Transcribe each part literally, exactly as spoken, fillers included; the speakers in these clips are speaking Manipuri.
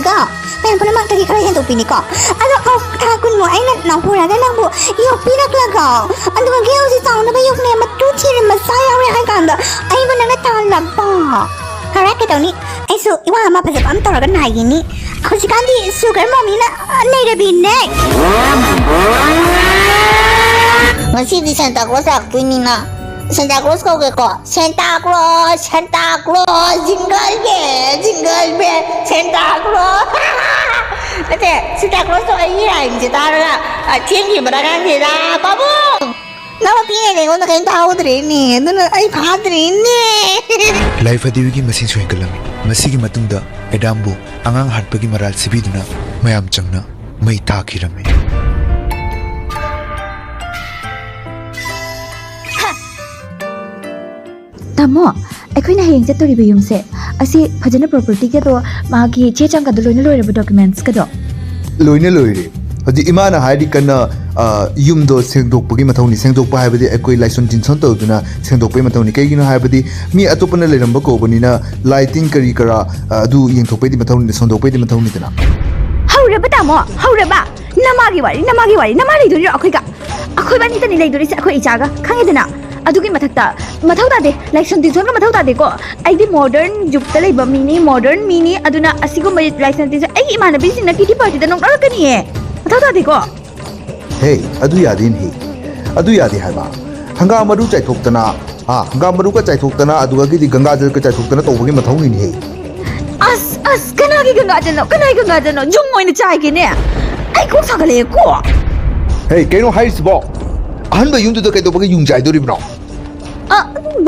ꯒ ꯃꯌꯥꯝ ꯄꯨꯝꯅꯃꯛꯇꯒꯤ ꯈꯔ ꯍꯦꯟꯗꯣꯛꯄꯤꯅꯤꯀꯣ꯫ ꯑꯗꯣ ꯑꯧ, ꯊꯥ ꯀꯨꯟꯃꯨꯛ ꯑꯩꯅ ꯅꯧꯍꯧꯔꯒ ꯅꯪꯕꯨ ꯌꯣꯛꯄꯤꯔꯛꯂꯒ, ꯑꯗꯨꯒ ꯒꯦꯜꯁꯤ ꯆꯥꯎꯅꯕ ꯌꯣꯛꯅꯦ, ꯃꯇꯨ ꯊꯤꯔꯦ, ꯃꯆꯥ ꯌꯥꯎꯔꯦ ꯍꯥꯏ ꯀꯥꯟꯗ ꯑꯩꯕꯨ ꯅꯪꯅ ꯇꯥꯜꯂꯕ? ꯍꯥꯏꯔ ꯀꯩꯗꯧꯅꯤ? ꯑꯩꯁꯨ ꯏꯋꯥ ꯑꯃ ꯐꯖꯕ ꯑꯃ ꯇꯧꯔꯒ ꯅꯥꯏꯒꯤꯅꯤ꯫ ꯍꯧꯖꯤꯛꯀꯥꯟꯗꯤ ꯁꯨꯒꯔ ꯃꯣꯃꯤꯅ ꯅꯩꯔꯕꯤꯅꯦ꯫ ꯉꯁꯤꯗꯤ ꯁꯦꯟꯇꯥ ꯀ꯭ꯂꯣꯁ ꯂꯥꯛꯇꯣꯏꯅꯤꯅ ꯁꯦꯟꯇꯥ ꯀ꯭ꯂꯣꯁ ꯀꯧꯒꯦꯀꯣ꯫ ꯁꯦꯟꯇꯥ ꯀ꯭ꯂꯣꯁ, ꯁꯦꯟꯇꯥ ꯀ꯭ꯂꯣꯁ, ꯖꯤꯡꯒꯜ ꯕꯦꯜ, ꯖꯤꯡꯒꯜ ꯕꯦꯜ, ꯁꯦꯟꯇꯥ ꯀ꯭ꯂꯣꯁ꯫ ꯅꯠꯇꯦ, ꯁꯦꯟꯇꯥ ꯀ꯭ꯂꯣꯁꯇꯣ ꯑꯩꯒꯤ ꯂꯥꯏꯟꯁꯦ ꯇꯥꯔꯒ, ꯑ, ꯊꯦꯡꯈꯤꯕ꯭ꯔꯥ ꯈꯪꯗꯦꯗ, ꯄꯥꯕꯨꯡ! ꯅꯪ ꯄꯤꯛꯏꯉꯩꯗ ꯑꯩꯉꯣꯟꯗ ꯀꯔꯤꯝꯇ ꯍꯧꯗ꯭ꯔꯦꯅꯦ, ꯑꯗꯨꯅ ꯑꯩ ꯐꯥꯗ꯭ꯔꯦꯅꯦ꯫ ꯂꯥꯏꯐ ꯑꯗꯤꯕꯤꯒꯤ ꯃꯁꯤꯡꯁꯨ ꯍꯦꯟꯒꯠꯂꯝꯃꯤ꯫ ꯃꯁꯤꯒꯤ ꯃꯇꯨꯡꯗ ꯑꯦꯗꯥꯝꯕꯨ ꯑꯉꯥꯡ ꯍꯥꯠꯄꯒꯤ ꯃꯔꯥꯜ ꯁꯤꯕꯤꯗꯨꯅ ꯃꯌꯥꯝ ꯆꯪꯅ ꯃꯩ ꯊꯥꯈꯤꯔꯝꯃꯤ꯫ ꯇꯥꯃꯣ, ꯑꯩꯈꯣꯏꯅ ꯍꯌꯦꯡ ꯆꯠꯇꯣꯔꯤꯕ ꯌꯨꯝꯁꯦ, ꯑꯁꯤ ꯐꯖꯅ ꯄ꯭ꯔꯣꯄꯔꯇꯤꯒꯗꯣ, ꯃꯥꯒꯤ ꯆꯦ ꯆꯥꯡꯒꯗꯣ ꯂꯣꯏꯅ ꯂꯣꯏꯔꯕ, ꯗꯣꯀꯨꯃꯦꯟꯁꯀꯗꯣ? ꯂꯣꯏꯅ ꯂꯣꯏꯔꯦ꯫ ꯍꯧꯖꯤꯛ ꯏꯃꯥꯅ ꯍꯥꯏꯔꯤ ꯀꯟꯅ, ꯑ, ꯌꯨꯝꯗꯣ ꯁꯦꯡꯗꯣꯛꯄꯒꯤ ꯃꯊꯧꯅꯤ꯫ ꯁꯦꯡꯗꯣꯛꯄ ꯍꯥꯏꯕꯗꯤ ꯑꯩꯈꯣꯏ ꯂꯥꯏꯁꯣꯟ ꯇꯤꯟꯁꯣꯟ ꯇꯧꯗꯨꯅ ꯁꯦꯡꯗꯣꯛꯄꯒꯤ ꯃꯊꯧꯅꯤ꯫ ꯀꯩꯒꯤꯅꯣ ꯍꯥꯏꯕꯗꯤ ꯃꯤ ꯑꯇꯣꯞꯄꯅ ꯂꯩꯔꯝꯕ ꯀꯧꯕꯅꯤꯅ ꯂꯥꯏ ꯇꯤꯟ ꯀꯔꯤ ꯀꯔꯥ, ꯑ, ꯑꯗꯨ ꯌꯦꯡꯊꯣꯛꯄꯩꯗꯤ ꯃꯊꯧꯅꯤ, ꯁꯦꯡꯗꯣꯛꯄꯩꯗꯤ ꯃꯊꯧꯅꯤꯗꯅ꯫ ꯍꯧꯔꯕ ꯇꯥꯃꯣ, ꯍꯧꯔꯕ? ꯅꯃꯥꯒꯤ ꯋꯥꯔꯤ, ꯅꯃꯥꯒꯤ ꯋꯥꯔꯤ, ꯅꯃꯥ ꯂꯩꯗꯣꯏꯔꯣ ꯑꯩꯈꯣꯏꯒ? ꯑꯩꯈꯣꯏ ꯕꯥꯅꯤꯇꯅꯤ ꯂꯩꯗꯣꯔꯤꯁꯦ, ꯑꯩꯈꯣꯏ ꯏꯆꯥꯒ, ꯈꯪꯉꯦꯗꯅ? ꯑꯗꯨꯒꯤ ꯃꯊꯛꯇ ꯃꯊꯧ ꯇꯥꯗꯦ, ꯂꯥꯏꯁꯣꯟ ꯇꯤꯟꯁꯣꯟꯒ ꯃꯊꯧ ꯇꯥꯗꯦꯀꯣ꯫ ꯑꯩꯗꯤ ꯃꯣꯗꯔꯟ ꯖꯨꯛꯇ ꯂꯩꯕ ꯃꯤꯅꯤ, ꯃꯣꯗꯔꯟ ꯃꯤꯅꯤ, ꯑꯗꯨꯅ ꯑꯁꯤꯒꯨꯝꯕ ꯂꯥꯏꯁꯣꯟ ꯇꯤꯟꯁꯣꯟ ꯑꯩꯒꯤ ꯏꯃꯥꯟꯅꯕꯤꯁꯤꯡꯅ ꯀꯤꯇꯤ ꯄꯥꯔꯇꯤꯗ ꯅꯣꯛꯅꯔꯛꯀꯅꯤꯌꯦ꯫ ꯃꯊꯧ ꯇꯥꯗꯦꯀꯣ꯫ ꯍꯦ, ꯑꯗꯨ ꯌꯥꯗꯦꯅꯦꯍꯦ, ꯑꯗꯨ ꯌꯥꯗꯦ ꯍꯥꯏꯕ꯫ ꯍꯪꯒꯥꯝ ꯃꯔꯨ ꯆꯥꯏꯊꯣꯛꯇꯅ, ꯍꯥ, ꯍꯪꯒꯥꯝ ꯃꯔꯨꯒ ꯆꯥꯏꯊꯣꯛꯇꯅ, ꯑꯗꯨꯗꯒꯤꯗꯤ ꯒꯪꯒꯥꯖꯜꯒ ꯆꯥꯏꯊꯣꯛꯇꯅ ꯇꯧꯕꯒꯤ ꯃꯊꯧꯅꯤꯅꯦꯍꯦ꯫ ꯑꯁ, ꯑꯁ, ꯀꯅꯥꯒꯤ ꯒꯪꯒꯥꯖꯜꯅꯣ? ꯀꯅꯥꯒꯤ ꯒꯪꯒꯥꯖꯜꯅꯣ? ꯌꯨꯡ ꯑꯣꯏꯅ ꯆꯥꯏꯒꯦꯅꯦ꯫ ꯑꯩ ꯀꯣꯛ ꯁꯥꯒꯠꯂꯛꯑꯦꯀꯣ꯫ ꯍꯦ, ꯀꯩꯅꯣ ꯍꯥꯏꯔꯤꯁꯤꯕꯣ? ꯑꯍꯟꯕ ꯌꯨꯝꯗꯨꯗ ꯀꯩꯗꯧꯕꯒꯤ ꯌꯨꯡ ꯆꯥꯏꯗꯣꯔꯤꯕꯅꯣ? ꯑ,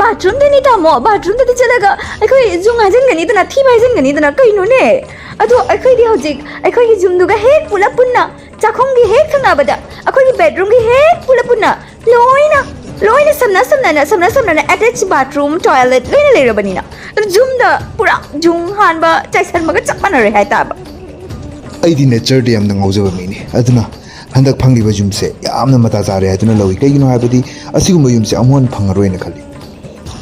ꯕꯥꯊꯔꯨꯝꯗꯅꯤ ꯇꯥꯃꯣ, ꯕꯥꯊꯔꯨꯝꯗꯗꯤ ꯆꯠꯂꯒ ꯑꯩꯈꯣꯏ ꯌꯨꯡ ꯍꯥꯏꯖꯤꯟꯒꯅꯤꯗꯅ, ꯊꯤꯕ ꯍꯥꯏꯖꯤꯟꯒꯅꯤꯗꯅ, ꯀꯩꯅꯣꯅꯦ? ꯑꯗꯣ ꯑꯩꯈꯣꯏꯗꯤ ꯍꯧꯖꯤꯛ ꯑꯩꯈꯣꯏꯒꯤ ꯌꯨꯝꯗꯨꯒ ꯍꯦꯛ ꯄꯨꯂꯞ ꯄꯨꯟꯅ ꯆꯥꯛꯈꯨꯝꯒꯤ ꯍꯦꯛ ꯊꯪꯅꯕꯗ ꯑꯩꯈꯣꯏꯒꯤ ꯕꯦꯗꯔꯨꯝꯒꯤ ꯍꯦꯛ ꯄꯨꯂꯞ ꯄꯨꯟꯅ ꯂꯣꯏꯅ, ꯂꯣꯏꯅ ꯁꯝꯅ ꯁꯝꯅꯅ, ꯁꯝꯅ ꯁꯝꯅꯅ ꯑꯦꯇꯦꯆ ꯕꯥꯊꯔꯨꯝ, ꯇꯣꯏꯂꯦꯠ ꯂꯣꯏꯅ ꯂꯩꯔꯕꯅꯤꯅ, ꯑꯗꯨ ꯌꯨꯝꯗ ꯄꯨꯔꯥ ꯌꯨꯡ ꯍꯥꯟꯕ, ꯆꯥꯏꯁꯟꯕꯒ ꯆꯞ ꯃꯥꯟꯅꯔꯦ ꯍꯥꯏꯇꯥꯕ꯫ ꯑꯩꯗꯤ ꯅꯦꯆꯔꯗ ꯌꯥꯝꯅ ꯉꯥꯎꯖꯕ ꯃꯤꯅꯤ, ꯑꯗꯨꯅ ꯍꯟꯗꯛ ꯐꯪꯂꯤꯕ ꯌꯨꯝꯁꯦ ꯌꯥꯝꯅ ꯃꯇꯥ ꯆꯥꯔꯦ ꯍꯥꯏꯗꯨꯅ ꯂꯧꯏ꯫ ꯀꯩꯒꯤꯅꯣ ꯍꯥꯏꯕꯗꯤ ꯑꯁꯤꯒꯨꯝꯕ ꯌꯨꯝꯁꯦ ꯑꯃꯨꯛ ꯍꯟꯅ ꯐꯪꯉꯔꯣꯏꯅ ꯈꯜꯂꯤ꯫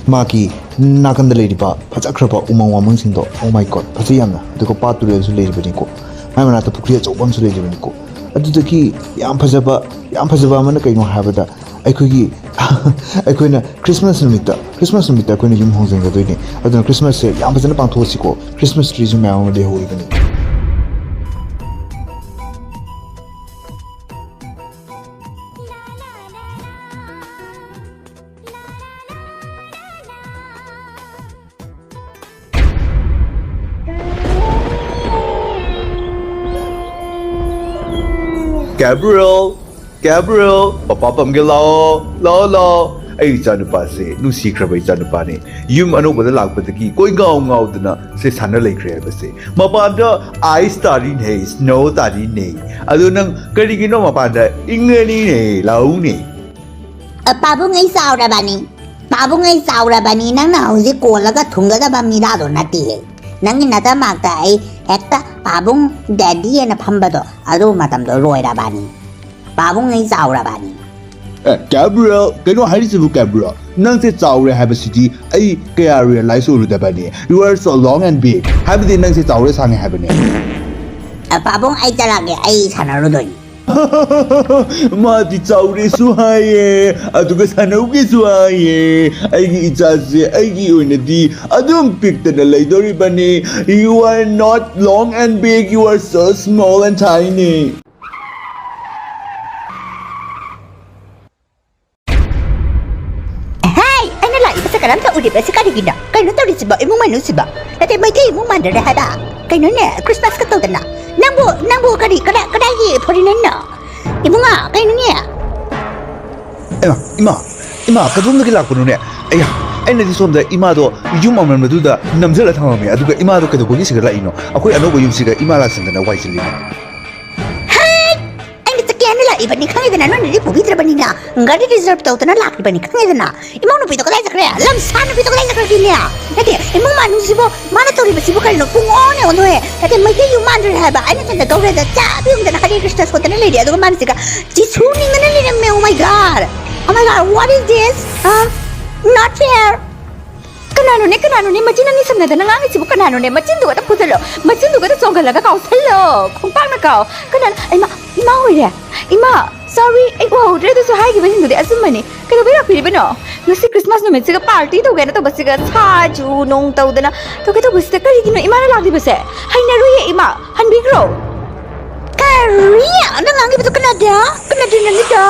ꯃꯥꯒꯤ ꯅꯥꯀꯟꯗ ꯂꯩꯔꯤꯕ ꯐꯖꯈ꯭ꯔꯕ ꯎꯃꯪ ꯋꯥꯃꯪꯁꯤꯡꯗꯣ, oh my God, ꯐꯖꯩ ꯌꯥꯝꯅ꯫ ꯑꯗꯨꯒ ꯄꯥꯠ ꯇꯨꯔꯦꯜꯁꯨ ꯂꯩꯔꯤꯕꯅꯤꯀꯣ, ꯃꯥꯏ ꯃꯅꯥꯛꯇ ꯄꯨꯈ꯭ꯔꯤ ꯑꯆꯧꯕ ꯑꯃꯁꯨ ꯂꯩꯔꯤꯕꯅꯤꯀꯣ꯫ ꯑꯗꯨꯗꯒꯤ ꯌꯥꯝ ꯐꯖꯕ, ꯌꯥꯝ ꯐꯖꯕ ꯑꯃꯅ ꯀꯩꯅꯣ ꯍꯥꯏꯕꯗ, ꯑꯩꯈꯣꯏꯒꯤ ꯑꯩꯈꯣꯏꯅ ꯈ꯭ꯔꯤꯁꯃꯥꯁ ꯅꯨꯃꯤꯠꯇ, ꯈ꯭ꯔꯤꯁꯃꯥꯁ ꯅꯨꯃꯤꯠꯇ ꯑꯩꯈꯣꯏꯅ ꯌꯨꯝ ꯍꯣꯡꯖꯤꯟꯒꯗꯣꯏꯅꯦ꯫ ꯑꯗꯨꯅ ꯈ꯭ꯔꯤꯁꯃꯥꯁꯁꯦ ꯌꯥꯝ ꯐꯖꯅ ꯄꯥꯡꯊꯣꯛꯑꯁꯤꯀꯣ꯫ ꯈ꯭ꯔꯤꯁꯃꯥꯁ ꯇ꯭ꯔꯤꯁꯨ ꯃꯌꯥꯝ ꯑꯃ ꯂꯩꯍꯧꯔꯤꯕꯅꯤ꯫ Gabriel, Gabriel, ꯄꯄꯥ ꯄꯝꯒꯦ ꯂꯥꯛꯑꯣ, ꯂꯥꯛꯑꯣ, ꯂꯥꯛꯑꯣ꯫ ꯑꯩ ꯏꯆꯥꯅꯨꯄꯥꯁꯦ, ꯅꯨꯡꯁꯤꯈ꯭ꯔꯕ ꯏꯆꯥꯅꯨꯄꯥꯅꯦ, ꯌꯨꯝ ꯑꯅꯧꯕꯗ ꯂꯥꯛꯄꯗꯒꯤ ꯀꯣꯏ ꯉꯥꯎ ꯉꯥꯎꯗꯅ ꯁꯦ ꯁꯥꯟꯅ ꯂꯩꯈ꯭ꯔꯦ ꯍꯥꯏꯕꯁꯦ꯫ ꯃꯄꯥꯟꯗ ꯑꯥꯏꯁ ꯇꯥꯔꯤꯅꯦ, ꯁ꯭ꯅꯣ ꯇꯥꯔꯤꯅꯦ꯫ ꯑꯗꯣ ꯅꯪ ꯀꯔꯤꯒꯤꯅꯣ ꯃꯄꯥꯟꯗ ꯏꯪꯉꯅꯤꯅꯦ, ꯂꯥꯛꯎꯅꯦ꯫ ꯑ, ꯄꯥꯕꯨꯡ, ꯑꯩ ꯆꯥꯎꯔꯕꯅꯤ꯫ ꯄꯥꯕꯨꯡ, ꯑꯩ ꯆꯥꯎꯔꯕꯅꯤ꯫ ꯅꯪꯅ ꯍꯧꯖꯤꯛ ꯀꯣꯜꯂꯒ ꯊꯨꯡꯒꯗꯕ ꯃꯤꯔꯥꯗꯣ ꯅꯠꯇꯦꯍꯦ꯫ ꯅꯪꯒꯤ ꯅꯇꯃꯛꯇ ꯑꯩ ꯍꯦꯛꯇ ꯄꯥꯕꯨꯡ, ꯗꯦꯗꯤ ꯍꯥꯏꯅ ꯐꯝꯕꯗꯣ, ꯑꯗꯨ ꯃꯇꯝꯗꯣ ꯂꯣꯏꯔꯕꯅꯤ꯫ ꯄꯥꯕꯨꯡ, ꯑꯩ ꯆꯥꯎꯔꯕꯅꯤ꯫ ꯑꯦ, ꯀꯦꯕ꯭ꯔꯤꯌꯦꯜ, ꯀꯩꯅꯣ ꯍꯥꯏꯔꯤꯁꯤꯕꯨ, ꯀꯦꯕ꯭ꯔꯤꯌꯦꯜ? ꯅꯪꯁꯦ ꯆꯥꯎꯔꯦ ꯍꯥꯏꯕꯁꯤꯗꯤ ꯑꯩ ꯀꯌꯥ realise ꯑꯣꯏꯔꯨꯗꯕꯅꯤ꯫ You are so long and big. ꯍꯥꯏꯕꯗꯤ ꯅꯪꯁꯦ ꯆꯥꯎꯔꯦ ꯁꯥꯡꯉꯦ ꯍꯥꯏꯕꯅꯦ꯫ ꯑ, ꯄꯥꯕꯨꯡ, ꯑꯩ ꯆꯠꯂꯒꯦ, ꯑꯩ ꯁꯥꯟꯅꯔꯨꯗꯣꯏꯅꯤ꯫ ꯃꯥꯗꯤ ꯆꯥꯎꯔꯦꯁꯨ ꯍꯥꯏꯌꯦ, ꯑꯗꯨꯒ ꯁꯥꯟꯅꯧꯒꯦꯁꯨ ꯍꯥꯏꯌꯦ꯫ ꯑꯩꯒꯤ ꯏꯆꯥꯁꯦ ꯑꯩꯒꯤ ꯑꯣꯏꯅꯗꯤ ꯑꯗꯨꯝ ꯄꯤꯛꯇꯅ ꯂꯩꯗꯣꯔꯤꯕꯅꯤ꯫ You are not long and big, you are so small and tiny. ꯍꯦ! ꯑꯩꯅ ꯂꯥꯛꯏꯕꯁꯦ ꯀꯔꯝꯇ ꯎꯔꯤꯕꯁꯦ ꯀꯔꯤꯒꯤꯅꯣ? ꯀꯩꯅꯣ ꯇꯧꯔꯤꯁꯤꯕꯣ? ꯏꯃꯨꯡ ꯃꯅꯨꯡꯁꯤꯕꯣ? ꯅꯠꯇꯦ, ꯃꯩꯇꯩ ꯏꯃꯨꯡ ꯃꯥꯟꯗ꯭ꯔꯦ ꯍꯥꯏꯕ꯫ ꯀꯩꯅꯣꯅꯦ, ꯈ꯭ꯔꯤꯁꯃꯥꯁꯀ ꯇꯧꯗꯅ꯫ ꯅꯪꯕꯨ, ꯅꯪꯕꯨ ꯀꯔꯤ, ꯀꯗꯥꯏ, ꯀꯗꯥꯏꯒꯤ ꯐꯣꯔꯤꯅꯔꯅꯣ? ꯏꯕꯨꯡꯉꯣ, ꯀꯩꯅꯣꯅꯦ? ꯏꯃꯥ, ꯏꯃꯥ, ꯏꯃꯥ, ꯀꯗꯣꯝꯗꯒꯤ ꯂꯥꯛꯄꯅꯣꯅꯦ? ꯑꯩꯌꯥ, ꯑꯩꯅꯗꯤ ꯁꯣꯝꯗ ꯏꯃꯥꯗꯣ ꯌꯨꯝ ꯑꯃꯟꯕꯗꯨꯗ ꯅꯝꯁꯤꯜꯂ ꯊꯝꯃꯝꯃꯦ, ꯑꯗꯨꯒ ꯏꯃꯥꯗꯣ ꯀꯩꯗꯧꯕꯒꯤ ꯁꯤꯗ ꯂꯥꯛꯏꯅꯣ? ꯑꯩꯈꯣꯏ ꯑꯅꯧꯕ ꯌꯨꯝꯁꯤꯒ ꯏꯃꯥ ꯂꯥꯛꯁꯟꯗꯅ ꯋꯥꯏ ꯆꯤꯜꯂꯤꯅꯦ꯫ ꯍꯩꯠ! ꯑꯩꯅ ꯆꯠꯀꯦ ꯍꯥꯏꯅ ꯂꯥꯛꯏꯕꯅꯤ ꯈꯪꯉꯦꯗꯅ, ꯅꯣꯏꯅꯗꯤ ꯄꯨꯕꯤꯗ꯭ꯔꯕꯅꯤꯅ꯫ ꯒꯥꯔꯤ ꯔꯤꯖꯔꯚ ꯇꯧꯗꯅ ꯂꯥꯛꯂꯤꯕꯅꯤ ꯈꯪꯉꯦꯗꯅ꯫ ꯏꯃꯧ ꯅꯨꯄꯤꯗꯣ ꯀꯗꯥꯏ ꯆꯠꯈ꯭ꯔꯦ? ꯂꯝꯁꯥ ꯅꯨꯄꯤꯗꯣ ꯀꯗꯥꯏ ꯆꯠꯈ꯭ꯔꯒꯦꯅꯦ? ꯅꯠꯇꯦ, ꯏꯃꯨꯡ ꯃꯅꯨꯡꯁꯤꯕꯨ ꯃꯥꯅ ꯇꯧꯔꯤꯕꯁꯤꯕꯨ ꯀꯔꯤꯅꯣ? ꯄꯨꯡ ꯑꯣꯟꯅ ꯑꯣꯟꯊꯣꯛꯑꯦ꯫ ꯅꯠꯇꯦ, ꯃꯩꯇꯩ ꯌꯨꯝ ꯃꯥꯟꯗ꯭ꯔꯦ ꯍꯥꯏꯕ꯫ ꯑꯩꯅ ꯁꯣꯝꯗ ꯒꯧꯔꯗ ꯆꯥꯕ ꯌꯨꯝꯗꯅ ꯍꯔꯦ ꯀ꯭ꯔꯤꯁꯅ ꯁꯣꯟꯗꯅ ꯂꯩꯔꯦ, ꯑꯗꯨꯒ ꯃꯥꯅ ꯁꯤꯒ ꯖꯤꯁꯨ ꯅꯤꯡꯗꯅ ꯂꯩꯔꯝꯃꯦ꯫ Oh my God! Oh my God, what is this? Huh? Not fair! ꯀꯅꯥꯅꯣꯅꯦ, ꯀꯅꯥꯅꯣꯅꯦ ꯃꯆꯤꯟ ꯑꯅꯤ ꯁꯝꯅꯗꯅ ꯉꯥꯡꯉꯤꯁꯤꯕꯨ? ꯀꯅꯥꯅꯣꯅꯦ? ꯃꯆꯤꯟꯗꯨꯒꯗ ꯐꯨꯖꯜꯂꯣ, ꯃꯆꯤꯟꯗꯨꯒꯗ ꯆꯣꯡꯍꯜꯂꯒ ꯀꯥꯎꯁꯜꯂꯣ, ꯈꯣꯡꯄꯥꯛꯅ ꯀꯥꯎ꯫ ꯀꯅꯥꯅꯣ? ꯏꯃꯥ, ꯏꯃꯥ ꯑꯣꯏꯔꯦ꯫ ꯏꯃꯥ, sorry, ꯑꯩ ꯎꯍꯧꯗ꯭ꯔꯦ, ꯑꯗꯨꯁꯨ ꯍꯥꯏꯈꯤꯕꯁꯤꯡꯗꯨꯗꯤ ꯑꯆꯨꯝꯕꯅꯤ꯫ ꯀꯩꯗꯧꯕꯩ ꯂꯥꯛꯄꯤꯔꯤꯕꯅꯣ? ꯉꯁꯤ ꯈ꯭ꯔꯤꯁꯃꯥꯁ ꯅꯨꯃꯤꯠꯁꯤꯒ ꯄꯥꯔꯇꯤ ꯇꯧꯒꯦꯅ ꯇꯧꯕꯁꯤꯒ, ꯁꯥ ꯖꯨ ꯅꯨꯡ ꯇꯧꯗꯅ ꯇꯧꯒꯦ ꯇꯧꯕꯁꯤꯗ ꯀꯔꯤꯒꯤꯅꯣ ꯏꯃꯥꯅ ꯂꯥꯛꯂꯤꯕꯁꯦ? ꯍꯩꯅꯔꯨꯏꯌꯦ ꯏꯃꯥ, ꯍꯟꯕꯤꯈ꯭ꯔꯣ꯫ ꯀꯔꯤ? ꯅꯪ ꯉꯥꯡꯉꯤꯕꯗꯣ ꯀꯅꯥꯗ? ꯀꯅꯥꯗ ꯅꯪꯒꯤꯗꯣ?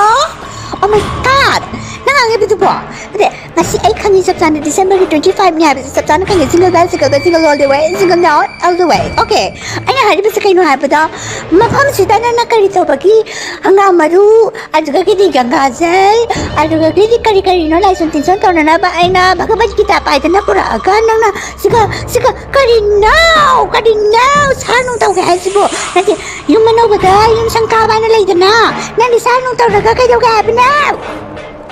Oh my God! ꯅꯪ ꯉꯥꯡꯉꯤꯕꯗꯨꯕꯣ? ꯑꯗꯦ, ꯉꯁꯤ ꯑꯩ ꯈꯪꯉꯤ ꯆꯞ ꯆꯥꯅ, ꯗꯤꯁꯦꯝꯕꯔꯒꯤ twenty five ꯅꯤ ꯍꯥꯏꯕꯁꯦ ꯆꯞ ꯆꯥꯅ ꯈꯪꯉꯤ꯫ Jingle bell, jingle bell, jingle all the way, jingle all the way. Okay. ꯑꯩꯅ ꯍꯥꯏꯔꯤꯕꯁꯦ ꯀꯩꯅꯣ ꯍꯥꯏꯕꯗ, ꯃꯐꯝꯁꯤꯗ ꯅꯪꯅ ꯀꯔꯤ ꯇꯧꯕꯒꯤ ꯍꯪꯒꯥꯝ ꯃꯔꯨ, ꯑꯗꯨꯗꯒꯤꯗꯤ ꯒꯪꯒꯥꯖꯜ, ꯑꯗꯨꯗꯒꯤꯗꯤ ꯀꯔꯤ ꯀꯔꯤꯅꯣ ꯂꯥꯏꯁꯣꯟ ꯇꯤꯟꯁꯣꯟ ꯇꯧꯅꯅꯕ ꯑꯩꯅ ꯚꯒꯕꯠ ꯒꯤꯇꯥ ꯄꯥꯏꯗꯅ ꯄꯨꯔꯛꯑꯒ ꯅꯪꯅ ꯁꯤꯒ, ꯁꯤꯒ ꯀꯔꯤꯅꯣ? ꯀꯔꯤꯅꯣ? ꯁꯥ ꯅꯨꯡ ꯇꯧꯒꯦ ꯍꯥꯏꯁꯤꯕꯣ? ꯅꯠꯇꯦ, ꯌꯨꯝ ꯑꯅꯧꯕꯗ ꯌꯨꯝ ꯁꯪꯒꯥꯕ ꯍꯥꯏꯅ ꯂꯩꯗꯅ, ꯅꯪꯗꯤ ꯁꯥ ꯅꯨꯡ ꯇꯧꯔꯒ ꯀꯩꯗꯧꯒꯦ ꯍꯥꯏꯕꯅꯣ?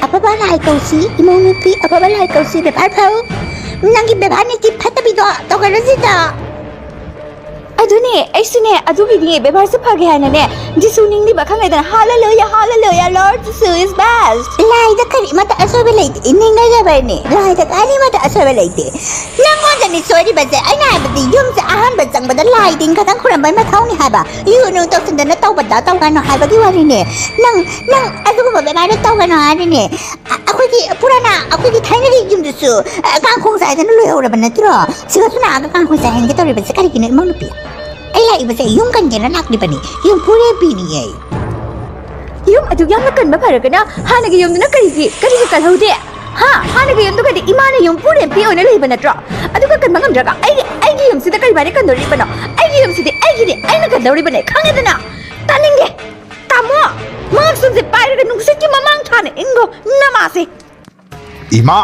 ꯑꯐꯕ ꯂꯥꯏ ꯀꯧꯁꯤ, ꯏꯃꯧ ꯅꯨꯄꯤ, ꯑꯐꯕ ꯂꯥꯏ ꯀꯧꯁꯤ, ꯕꯦꯕꯥꯔ ꯐꯧ꯫ ꯅꯪꯒꯤ ꯕꯦꯕꯥꯔ ꯅꯤꯇꯤ ꯐꯠꯇꯕꯤꯗꯣ ꯇꯧꯒꯠꯂꯁꯤꯗ꯫ ꯑꯗꯨꯅꯦ, ꯑꯩꯁꯨꯅꯦ, ꯑꯗꯨꯒꯤꯅꯦ, ꯕꯦꯕꯥꯔꯁꯦ ꯐꯒꯦ ꯍꯥꯏꯅꯅꯦ, ꯖꯤꯁꯨ ꯅꯤꯡꯂꯤꯕ ꯈꯪꯉꯦꯗꯅ, Hallelujah, Hallelujah, Lord Jesus is best. ꯂꯥꯏꯗ ꯀꯔꯤꯃꯠꯇ ꯑꯁꯣꯏꯕ ꯂꯩꯇꯦ, ꯅꯤꯡꯉꯖꯕꯅꯦ, ꯂꯥꯏꯗ ꯀꯔꯤꯃꯠꯇ ꯑꯁꯣꯏꯕ ꯂꯩꯇꯦ꯫ ꯅꯪꯉꯣꯟꯗꯅꯤ ꯁꯣꯏꯔꯤꯕꯁꯦ꯫ ꯑꯩꯅ ꯍꯥꯏꯕꯗꯤ, ꯌꯨꯝꯁꯦ ꯑꯍꯥꯟꯕ ꯆꯪꯕꯗ ꯂꯥꯏ ꯇꯤꯟ ꯈꯛꯇꯪ ꯈꯨꯔꯝꯕꯩ ꯃꯊꯧꯅꯤ ꯍꯥꯏꯕ꯫ ꯌꯨ ꯅꯨꯡ ꯇꯧꯁꯤꯟꯗꯅ ꯇꯧꯕꯗ ꯇꯧꯒꯅꯨ ꯍꯥꯏꯕꯒꯤ ꯋꯥꯔꯤꯅꯦ꯫ ꯅꯪ, ꯅꯪ ꯑꯗꯨꯒꯨꯝꯕ ꯕꯦꯕꯥꯔꯗꯣ ꯇꯧꯒꯅꯨ ꯍꯥꯏꯔꯤꯅꯦ꯫ ꯑ-, ꯑꯩꯈꯣꯏꯒꯤ ꯄꯨꯔꯥꯅ ꯑꯩꯈꯣꯏꯒꯤ ꯊꯥꯏꯅꯒꯤ ꯌꯨꯝꯗꯨꯁꯨ, ꯑ, ꯀꯥꯡꯈꯣꯡ ꯆꯥꯏꯗꯅ ꯂꯣꯏꯍꯧꯔꯕ ꯅꯠꯇ꯭ꯔꯣ? ꯁꯤꯒꯁꯨ ꯂꯥꯛꯑꯒ ꯀꯥꯡꯈꯣꯡ ꯆꯥꯏꯍꯟꯒꯦ ꯇꯧꯔꯤꯕꯁꯦ ꯀꯔꯤꯒꯤꯅꯣ, ꯏꯃꯧ ꯅꯨꯄꯤ? ꯑꯩ ꯂꯥꯛꯏꯕꯁꯦ ꯌꯨꯝ ꯀꯟꯒꯦꯅ ꯂꯥꯛꯂꯤꯕꯅꯤ, ꯌꯨꯝ ꯄꯨꯔꯦꯝꯕꯤꯅꯤꯌꯦ꯫ ꯌꯨꯝ ꯑꯗꯨꯛ ꯌꯥꯝꯅ ꯀꯟꯕ ꯐꯔꯒꯅ ꯍꯥꯟꯅꯒꯤ ꯌꯨꯝꯗꯨꯅ ꯀꯔꯤꯒꯤ, ꯀꯔꯤꯒꯤ ꯀꯜꯍꯧꯗꯦ? ꯍꯥ? ꯍꯥꯟꯅꯒꯤ ꯌꯨꯝꯗꯨꯒꯗꯤ ꯏꯃꯥꯅ ꯌꯨꯝ ꯄꯨꯔꯦꯝꯕꯤ ꯑꯣꯏꯅ ꯂꯩꯕ ꯅꯠꯇ꯭ꯔꯣ? ꯑꯗꯨꯒ ꯀꯟꯕ ꯉꯝꯗ꯭ꯔꯒ ꯑꯩꯒꯤ, ꯑꯩꯒꯤ ꯌꯨꯝꯁꯤꯗ ꯀꯔꯤ ꯃꯥꯏꯅ ꯀꯟꯗꯣꯔꯤꯕꯅꯣ? ꯑꯩꯒꯤ ꯌꯨꯝꯁꯤꯗꯤ ꯑꯩꯒꯤꯅꯤ, ꯑꯩꯅ ꯀꯟꯗꯧꯔꯤꯕꯅꯦ, ꯈꯪꯉꯦꯗꯅ? ꯇꯥꯅꯤꯡꯗꯦ꯫ ꯇꯥꯃꯣ, ꯃꯥꯛꯁꯤꯡꯁꯦ ꯄꯥꯏꯔꯒ ꯅꯨꯡꯁꯤꯠꯀꯤ ꯃꯃꯥꯡ ꯊꯥꯅ ꯏꯪꯒꯣ, ꯅꯃꯥꯁꯦ꯫ ꯏꯃꯥ!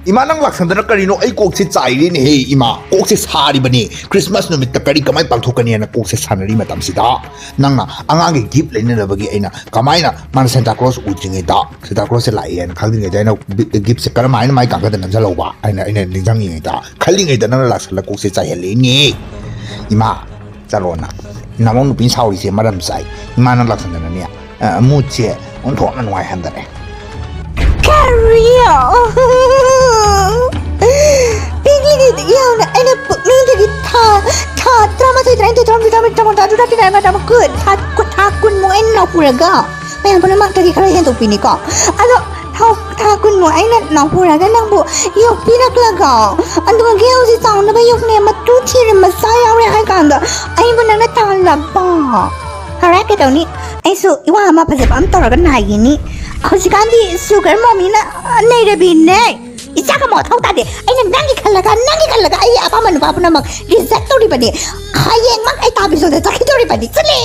ꯏꯃꯥ, ꯅꯪ ꯂꯥꯛꯁꯟꯗꯅ ꯀꯔꯤꯅꯣ? ꯑꯩ ꯀꯣꯛꯁꯦ ꯆꯥꯏꯔꯦꯅꯦꯍꯦ, ꯏꯃꯥ꯫ ꯀꯣꯛꯁꯦ ꯁꯥꯔꯤꯕꯅꯦ꯫ ꯈ꯭ꯔꯤꯁꯃꯥꯁ ꯅꯨꯃꯤꯠꯇ ꯀꯔꯤ ꯀꯃꯥꯏꯅ ꯄꯥꯡꯊꯣꯛꯀꯅꯤ ꯍꯥꯏꯅ ꯀꯣꯛꯁꯦ ꯁꯥꯟꯅꯔꯤ ꯃꯇꯝꯁꯤꯗ, ꯅꯪꯅ ꯑꯉꯥꯡꯒꯤ ꯒꯤꯐ ꯂꯩꯅꯅꯕꯒꯤ ꯑꯩꯅ ꯀꯃꯥꯏꯅ ꯃꯥꯅ ꯁꯦꯟꯇꯥ ꯀ꯭ꯂꯣꯁ ꯎꯗ꯭ꯔꯤꯉꯩꯗ, ꯁꯦꯟꯇꯥ ꯀ꯭ꯂꯣꯁꯁꯦ ꯂꯥꯛꯑꯦ ꯍꯥꯏꯅ ꯈꯪꯗ꯭ꯔꯤꯉꯩꯗ ꯑꯩꯅ ꯕꯤ-, ꯒꯤꯐꯁꯦ ꯀꯔꯝ ꯍꯥꯏꯅ ꯃꯥꯏ ꯀꯥꯡꯈꯗ ꯅꯝꯁꯤꯜꯍꯧꯕ ꯍꯥꯏꯅ ꯑꯩꯅ ꯅꯤꯡꯁꯤꯡꯉꯤꯉꯩꯗ, ꯈꯜꯂꯤꯉꯩꯗ ꯅꯪꯅ ꯂꯥꯛꯁꯜꯂ ꯀꯣꯛꯁꯦ ꯆꯥꯏꯍꯜꯂꯤꯅꯦ꯫ ꯏꯃꯥ, ꯆꯠꯂꯣꯅ꯫ ꯅꯃꯧ ꯅꯨꯄꯤꯅ ꯁꯥꯎꯔꯤꯁꯦ ꯃꯔꯝ ꯆꯥꯏ꯫ ꯏꯃꯥꯅ ꯂꯥꯛꯁꯟꯗꯅꯅꯦ, ꯑ, ꯃꯨꯠꯁꯦ ꯑꯣꯟꯊꯣꯛꯅ ꯅꯨꯡꯉꯥꯏꯍꯟꯗꯔꯦ꯫ ꯀꯔꯤ? ꯌꯥꯝꯅ ꯑꯩꯅ ꯄꯨꯛꯅꯤꯡꯗꯒꯤ ꯊꯥ, ꯊꯥ ꯇꯔꯥꯃꯥꯊꯣꯏ, ꯇꯔꯥꯅꯤꯊꯣꯏ, ꯇꯔꯥꯍꯨꯝꯗꯣꯏ, ꯇꯔꯥꯃꯔꯤ, ꯇꯔꯥꯃꯉꯥ, ꯇꯔꯥ, ꯇꯔꯥ, ꯇꯔꯥ, ꯀꯨꯟ, ꯊꯥ, ꯊꯥ ꯀꯨꯟꯃꯨꯛ ꯑꯩꯅ ꯅꯥꯎꯄꯨꯔꯒ ꯃꯌꯥꯝ ꯄꯨꯝꯅꯃꯛꯇꯒꯤ ꯈꯔ ꯍꯦꯟꯗꯣꯛꯄꯤꯅꯤꯀꯣ꯫ ꯑꯗꯣ ꯊꯥ, ꯊꯥ ꯀꯨꯟꯃꯨꯛ ꯑꯩꯅ ꯅꯥꯎꯄꯨꯔꯒ ꯅꯪꯕꯨ ꯌꯣꯛꯄꯤꯔꯛꯂꯒ, ꯑꯗꯨꯒ ꯍꯧꯖꯤꯛ ꯆꯥꯎꯅꯕ ꯌꯣꯛꯅꯦ, ꯃꯇꯨ ꯊꯤꯔꯦ, ꯃꯆꯥ ꯌꯥꯎꯔꯦ ꯍꯥꯏ ꯀꯥꯟꯗ ꯑꯩꯕꯨ ꯅꯪꯅ ꯇꯥꯜꯂꯕ? ꯍꯧꯔꯦ ꯀꯩꯗꯧꯅꯤ? ꯑꯩꯁꯨ ꯏꯋꯥ ꯑꯃ ꯐꯖꯕ ꯑꯃ ꯇꯧꯔꯒ ꯅꯥꯏꯒꯤꯅꯤ꯫ ꯍꯧꯖꯤꯛꯀꯥꯟꯗꯤ ꯁꯨꯒꯔ ꯃꯣꯃꯤꯅ ꯅꯩꯔꯕꯤꯅꯦ꯫ ꯏꯆꯥꯒ ꯃꯊꯧ ꯇꯥꯗꯦ꯫ ꯑꯩꯅ ꯅꯪꯒꯤ ꯈꯜꯂꯒ, ꯅꯪꯒꯤ ꯈꯜꯂꯒ ꯑꯩꯒꯤ ꯑꯄꯥꯝꯕ ꯅꯨꯄꯥ ꯄꯨꯝꯅꯃꯛ ꯔꯤꯖꯦꯛ ꯇꯧꯔꯤꯕꯅꯤ꯫ ꯍꯌꯦꯡꯃꯛ ꯑꯩ ꯇꯥꯕꯤꯖꯣꯗ ꯆꯠꯈꯤꯗꯧꯔꯤꯕꯅꯤ꯫ ꯆꯠꯂꯤ꯫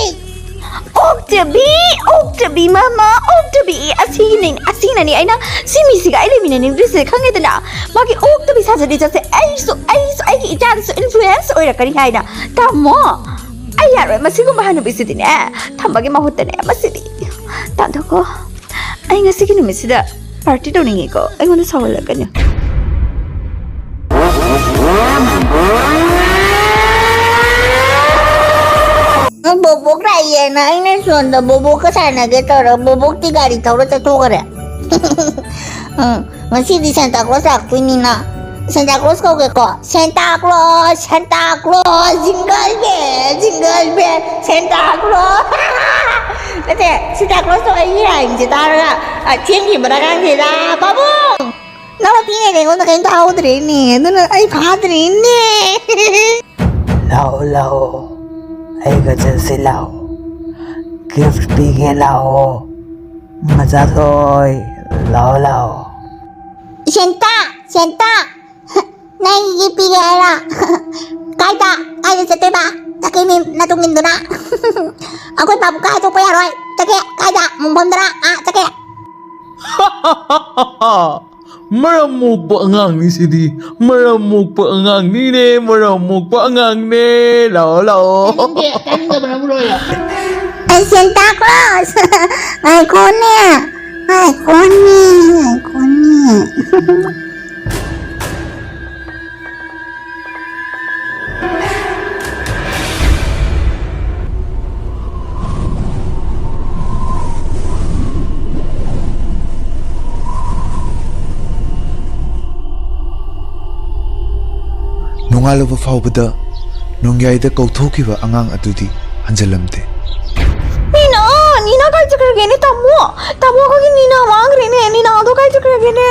ꯑꯣꯛꯇꯕꯤ, ꯑꯣꯛꯇꯕꯤ ꯃꯃꯥ, ꯑꯣꯛꯇꯕꯤ꯫ ꯑꯁꯤꯅꯤ, ꯑꯁꯤꯅꯅꯤ ꯑꯩꯅ ꯁꯤ ꯃꯤꯁꯤꯒ ꯑꯩ ꯂꯩꯃꯤꯟꯅꯅꯤꯡꯗ꯭ꯔꯤꯁꯦ, ꯈꯪꯉꯦꯗꯅ? ꯃꯥꯒꯤ ꯑꯣꯛꯇꯕꯤ ꯁꯥꯖꯅꯤ ꯆꯠꯁꯦ꯫ ꯑꯩꯁꯨ, ꯑꯩꯁꯨ ꯑꯩꯒꯤ ꯏꯆꯥꯗꯁꯨ ꯏꯟꯐ꯭ꯂꯨꯌꯦꯟꯁ ꯑꯣꯏꯔꯛꯀꯅꯤ ꯍꯥꯏꯅ꯫ ꯇꯥꯃꯣ, ꯑꯩ ꯌꯥꯔꯣꯏ ꯃꯁꯤꯒꯨꯝꯕ ꯍꯅꯨꯕꯤꯁꯤꯗꯤꯅꯦ꯫ ꯊꯝꯕꯒꯤ ꯃꯍꯨꯠꯇꯅꯦ ꯃꯁꯤꯗꯤ꯫ ꯇꯥꯟꯊꯣꯛꯈꯣ꯫ ꯑꯩ ꯉꯁꯤꯒꯤ ꯅꯨꯃꯤꯠꯁꯤꯗ ꯄꯥꯔꯇꯤ ꯇꯧꯅꯤꯡꯉꯤꯀꯣ꯫ ꯑꯩꯉꯣꯟꯗ ꯁꯥꯎꯍꯜꯂꯛꯀꯅꯨ꯫ ꯕꯣꯕꯣꯛ ꯂꯥꯛꯏꯌꯦꯅ ꯑꯩꯅ ꯁꯣꯝꯗ ꯕꯣꯕꯣꯛꯀ ꯁꯥꯟꯅꯒꯦ ꯇꯧꯔꯒ ꯕꯣꯕꯣꯛꯇꯤ ꯒꯥꯔꯤ ꯊꯧꯔ ꯆꯠꯊꯣꯛꯈ꯭ꯔꯦ꯫ ꯎꯝ, ꯉꯁꯤꯗꯤ ꯁꯦꯟꯇꯥ ꯀ꯭ꯂꯣꯁ ꯂꯥꯛꯇꯣꯏꯅꯤꯅ ꯁꯦꯟꯇꯥ ꯀ꯭ꯂꯣꯁ ꯀꯧꯒꯦꯀꯣ꯫ ꯁꯦꯟꯇꯥ ꯀ꯭ꯂꯣꯁ, ꯁꯦꯟꯇꯥ ꯀ꯭ꯂꯣꯁ, ꯖꯤꯡꯒꯜ ꯕꯦꯜ, ꯖꯤꯡꯒꯜ ꯕꯦꯜ, ꯁꯦꯟꯇꯥ ꯀ꯭ꯂꯣꯁ꯫ ꯅꯠꯇꯦ, ꯁꯦꯟꯇꯥ ꯀ꯭ꯂꯣꯁꯇꯣ ꯑꯩꯒꯤ ꯔꯥꯏꯝꯁꯦ ꯇꯥꯔꯒ, ꯑ, ꯊꯦꯡꯈꯤꯕ꯭ꯔꯥ ꯈꯪꯗꯦꯗ꯫ ꯄꯥꯕꯨꯡ! ꯅꯪ ꯄꯤꯛꯏꯉꯩꯗ ꯑꯩꯉꯣꯟꯗ ꯀꯩꯝꯇ ꯍꯥꯏꯍꯧꯗ꯭ꯔꯦꯅꯦ, ꯑꯗꯨꯅ ꯑꯩ ꯐꯥꯗ꯭ꯔꯦꯅꯦ꯫ ꯂꯥꯛꯑꯣ, ꯂꯥꯛꯑꯣ, ꯑꯩꯒ ꯆꯠꯁꯤ ꯂꯥꯛꯑꯣ, ꯒꯤꯐ ꯄꯤꯒꯦ ꯂꯥꯛꯑꯣ, ꯃꯆꯥꯊꯣꯏ, ꯂꯥꯛꯑꯣ, ꯂꯥꯛꯑꯣ꯫ ꯁꯦꯟꯇꯥ, ꯁꯦꯟꯇꯥ, ꯅꯪꯒꯤ ꯄꯤꯒꯦ ꯍꯥꯏꯔꯣ? ꯀꯥꯏꯗ? ꯀꯥꯏꯗ ꯆꯠꯇꯣꯏꯕ? ꯆꯠꯀꯦ ꯃꯤ ꯅꯇꯨꯡ ꯏꯟꯗꯨꯅ꯫ ꯑꯩꯈꯣꯏ ꯄꯥꯕꯨꯡꯒ ꯍꯥꯏꯗꯣꯛꯄ ꯌꯥꯔꯣꯏ꯫ ꯆꯠꯀꯦ꯫ ꯀꯥꯏꯗ? ꯃꯣꯡꯐꯝꯗꯔ? ꯑꯥ, ꯆꯠꯀꯦ꯫ ꯃꯔꯝ ꯃꯣꯛꯄ ꯑꯉꯥꯡꯅꯤ ꯁꯤꯗꯤ꯫ ꯃꯔꯝ ꯃꯣꯛꯄ ꯑꯉꯥꯡꯅꯤꯅꯦ, ꯃꯔꯝ ꯃꯣꯛꯄ ꯑꯉꯥꯡꯅꯦ꯫ ꯂꯥꯛꯑꯣ, ꯂꯥꯛꯑꯣ꯫ ꯇꯥꯅꯤꯡꯗꯦ, ꯇꯥꯅꯤꯡꯗꯕꯅ ꯃꯔꯣꯜ ꯑꯃ꯫ ꯑꯩ ꯁꯦꯟꯇꯥ ꯀ꯭ꯂꯣꯁ! ꯉꯥꯏꯈꯣꯅꯦ, ꯉꯥꯏꯈꯣꯅꯦ, ꯉꯥꯏꯈꯣꯅꯦ꯫ ꯍꯜꯂꯕ ꯐꯥꯎꯕꯗ ꯅꯣꯡꯌꯥꯏꯗ ꯀꯧꯊꯣꯛꯈꯤꯕ ꯑꯉꯥꯡ ꯑꯗꯨꯗꯤ ꯍꯟꯖꯤꯜꯂꯝꯗꯦ꯫ ꯅꯤꯅꯥ, ꯅꯤꯅꯥ ꯀꯥꯏ ꯆꯠꯈ꯭ꯔꯒꯦꯅꯦ ꯇꯥꯃꯣ? ꯇꯥꯃꯣ, ꯑꯩꯈꯣꯏꯒꯤ ꯅꯤꯅꯥ ꯃꯥꯡꯈ꯭ꯔꯦꯅꯦ꯫ ꯅꯤꯅꯥꯗꯣ ꯀꯥꯏ ꯆꯠꯈ꯭ꯔꯒꯦꯅꯦ?